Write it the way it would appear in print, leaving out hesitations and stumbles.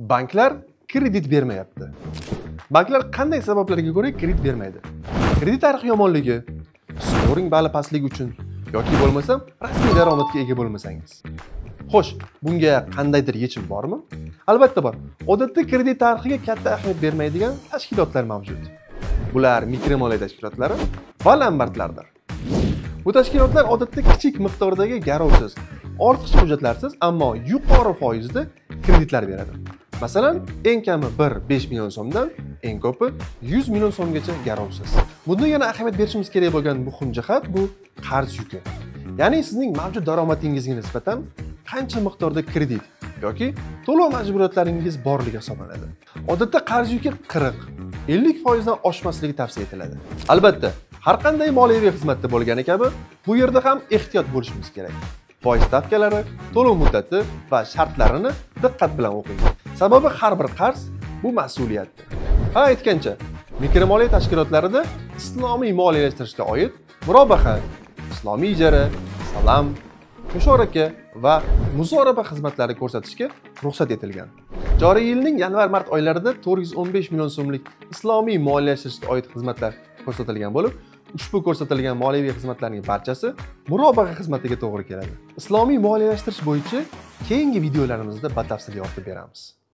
Banklar kredit bermayapti. Banklar qanday sabablarga ko'ra kredit bermaydi? Kredit tarixi yomonligi, skoring bali pastligi uchun yoki bo'lmasa rasmiy daromadga ega bo'lmasangiz. Xo'sh, bunga qandaydir yechim bormi? Albatta bor. Odatda kredit tarixiga katta ahamiyat bermaydigan tashkilotlar mavjud. Bular mikromoliya tashkilotlari va lombardlardir. Bu tashkilotlar odatda kichik miqdordagi garovsiz, ortiqcha hujjatlarsiz, ammo yuqori foizda kreditlar beradi. Masalan, eng kami 1-5 million so'mdan eng ko'pi 100 million so'mgacha garovsiz. Bunda yana ahamiyat berishimiz kerak bo'lgan muhim jihat bu qarz yuki. Ya'ni sizning mavjud daromadingizga nisbatan qancha miqdorda kredit yoki to'lov majburiyatlaringiz borligi hisoblanadi. Odatda qarz yuki 40-50% dan oshmasligi tavsiya etiladi. Albatta, har qanday moliyaviy xizmatda bo'lgani kabi, bu yerda ham ehtiyot bo'lishimiz kerak. Foiz stavkalari, to'lov muddati va shartlarini diqqat bilan o'qing. Sababi har bir qarz bu mas'uliyatdir. Ha, aytgancha, mikromoliya tashkilotlarida islomiy moliyalashtirishga oid murobaha, islomiy ijara, salam, musharaka va muzoraba xizmatlari ko'rsatishga ruxsat etilgan. Joriy yilning yanvar-mart oylarida 415 million so'mlik islomiy moliyalashtirishga oid xizmatlar ko'rsatilgan bo'lib, ushbu ko'rsatilgan moliyaviy xizmatlarning barchasi murobaha xizmatiga to'g'ri keladi. Islomiy moliyalashtirish bo'yicha keyingi videolarimizda batafsil yoritib beramiz.